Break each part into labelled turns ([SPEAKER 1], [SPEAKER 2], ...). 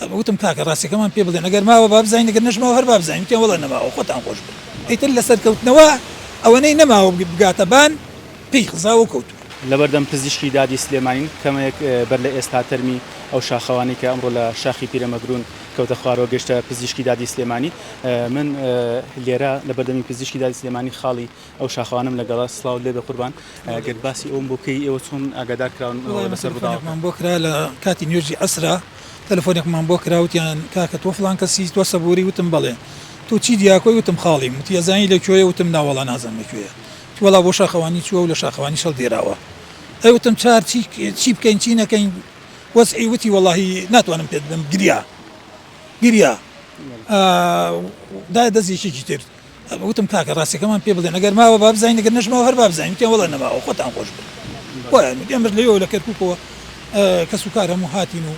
[SPEAKER 1] وتم کاکە ڕاستیەکەمان پێ بڵێن ئەگەر ماوە با بزانین ئەگەر نەشماوە هەر با بزانین وتیان وەڵا نەماوە خۆتان خۆش بن ئیتر لە سەرکەوتنەوە ئەوەنەی نەماوە بگاتە بان پێی خزاوە و کەوتووە.
[SPEAKER 2] لەبەردەم پزیشکی دادی سلێمانین، کەمێک بەر لە ئێستا تەرمی ئەو شاخەوانەی کە ئەمڕۆ لە شاخی پیرەمەگرون کەوتە خوارەوە گەیشتە پزیشکی دادی سلێمانی. من لێرە لەبەردەمی پزیشکی دادی سلێمانی خاڵی ئەو شاخەوانەم لەگەڵە. سڵاوت لێبێ قوربان، گەر باسی ئەوەم بۆ بکەی ئێوە چۆن ئاگادار کراون لەسەر ڕووداوەکە؟
[SPEAKER 1] تەلەفۆنێکمان بۆ کرا لە کاتی نوێژی عەسرا تەلەفۆنێکمان بۆ کرا وتیان کاکە تۆ فڵان کەسی تۆ سەبوری وتم بەڵێ تۆ چی دیاکۆی وتم خاڵیم وتی ئەزانی لە کوێیە وتم نا وەڵا نازانم لە کوێیە وتی وەڵا بۆ شاخەوانی چووە و لە شاخەوانیش هەڵدێراوە ئەی وتم چار چی چی بکەین چی نەکەین وەزعی وتی وەڵاهی ناتوانم پێت بڵێم گریا گریا دایە دەست یەکێکی تر وتم کاکە ڕاستیەکەمان پێ بڵێن ئەگەر ماوە با بزانین ئەگەر نەشماوە هەر با بزانین وتیان وەڵا نەماوە خۆتان خۆش بن وایان وت ئێمەش لەوێوە لە کەرکوکەوە کەس و کار هەموو هاتین و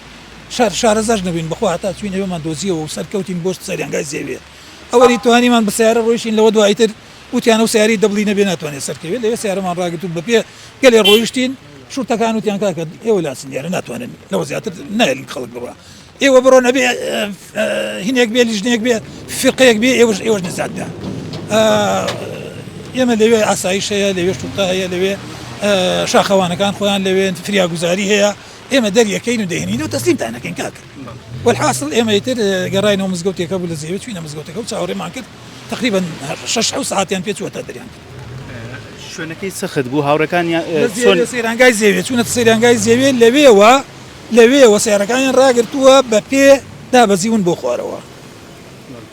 [SPEAKER 1] شار شارەزاش نەبووین بەخوا هەتا چوین ئەوێمان دۆزیەوە و سەرکەوتین بۆ سەریانگای زێوێ ئەوەی توانیمان بە سەیارە ڕۆیشتین لەوە دوایی تر وتیان ئەو سەیارەی دەبڵی نەبێ ناتوانێت سەرکەوێت لەوێ سەیارەمان ڕاگرت و بەپێ گەلێ ڕۆیشتین شورتەکان وتیان کاکە ئێوە لاچن دیارە ناتوانن لەوە زیاتر نایەلن خەڵک بڕوا ئێوە بڕۆن ئەبێ هینێک بێ لیژنەیەک بێ فیرقەیەک بێ ئێوەش ئێوەش نەجات دا ئێمە لەوێ ئاسایش هەیە لەوێ شورتە هەیە لەوێ شاخەوانەکان خۆیان لەوێن فریاگوزاری هەیە ئێمە دەریەکەین و دەهێنین و تەسلیمتان ئەکەین کاکە والحاصل ئێمە ئیتر گەڕاینەوە مزگەوتێکە بوو لە زێوێ چوینە مزگەوتەکە و چاوەڕێمان کرد تقریبا شەش حەوت سەعاتیان پێ چووە تا دەریان کرد.
[SPEAKER 2] شوێنەکەی سەخت بوو هاوڕێکانیان
[SPEAKER 1] چۆن؟ سەیرانگای زێوێ چوونەتە سەیرانگای زێوێ لەوێوە لەوێوە سەیارەکانیان ڕاگرتووە بە پێ دابەزیون بۆ خوارەوە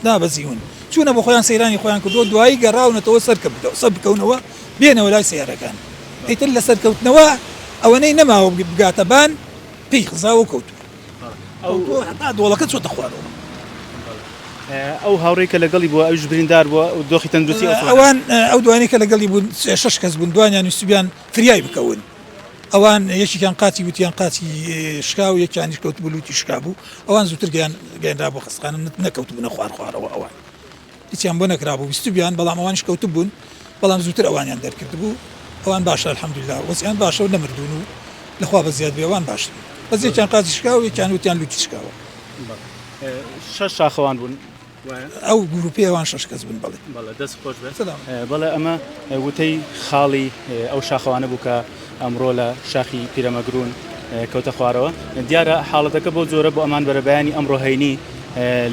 [SPEAKER 1] دابەزیون چوونە بۆ خۆیان سەیرانی خۆیان کردووە دوایی گەڕاونەتەوە سەر سەر بکەونەوە بێنەوە لای سەیارەکان ئیتر لە سەرکەوتنەوە ئەوەنەی نەماوە بگاتە بان پێی خزاوە و کەوتووە کەوتووە هەتا دۆڵەکە چۆتە خوارەوە.
[SPEAKER 2] ئەو هاوڕێی کە لەگەڵی بووە ئەویش بریندار بووە دۆخی تەندروستی ئەو چۆنە؟
[SPEAKER 1] ئەوان ئەو دوانەی کە لەگەڵی بوون شەش کەس بوون دوانیان ویستبیان فریای بکەون ئەوان یەکێکیان قاچی وتیان قاچی شکا و یەکیانیش کەوتبوو لوتی شکا بوو ئەوان زووتر گەیان گەیەنرابوو خەستخانە نەکەوتبوونە خوار خوارەوە ئەوان هیچیان بۆ نەکرابوو ویستبیان بەڵام ئەوانیش کەوتبوون بەڵام زووتر ئەوانیان دەرکردبوو ئەوان باشە الحمدللە وەزعیان باشە و نەمردوون و لەخوا بەزیاد بێ ئەوان باشن بەس یەکیان قاچی شکاوە و یەکیان وتیان لوتی شکاوە.
[SPEAKER 2] شەش شاخەوان بوون.
[SPEAKER 1] ئەو گروپەی ئەوان شەش کەس بوون بەڵێ.
[SPEAKER 2] بەڵێ دەست خۆش بێت. بەڵێ ئەمە وتەی خاڵی ئەو شاخەوانە بوو کە ئەمڕۆ لە شاخی پیرەمەگرون کەوتە خوارەوە. دیارە حاڵەتەکە بەو جۆرە بۆ ئەمان بەرەبەیانی ئەمڕۆ هەینی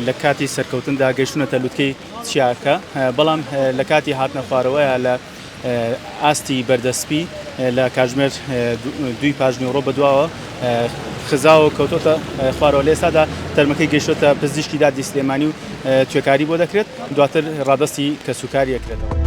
[SPEAKER 2] لە کاتی سەرکەوتندا گەیشتونەتە لوتکەی چیاکە بەڵام لە کاتی هاتنە خوارەوەیە لە ئاستی بەردەسپی لە کاتژمێر دووی پاش نیوەڕۆ بەدواوە خزاوە کەوتۆتە خوارەوە لە ئێستادا تەرمەکەی گەیشتۆتە پزیشکی دادی سلێمانی و توێکاری بۆ دەکرێت دواتر ڕادەستی کەسوکاری ئەکرێتەوە.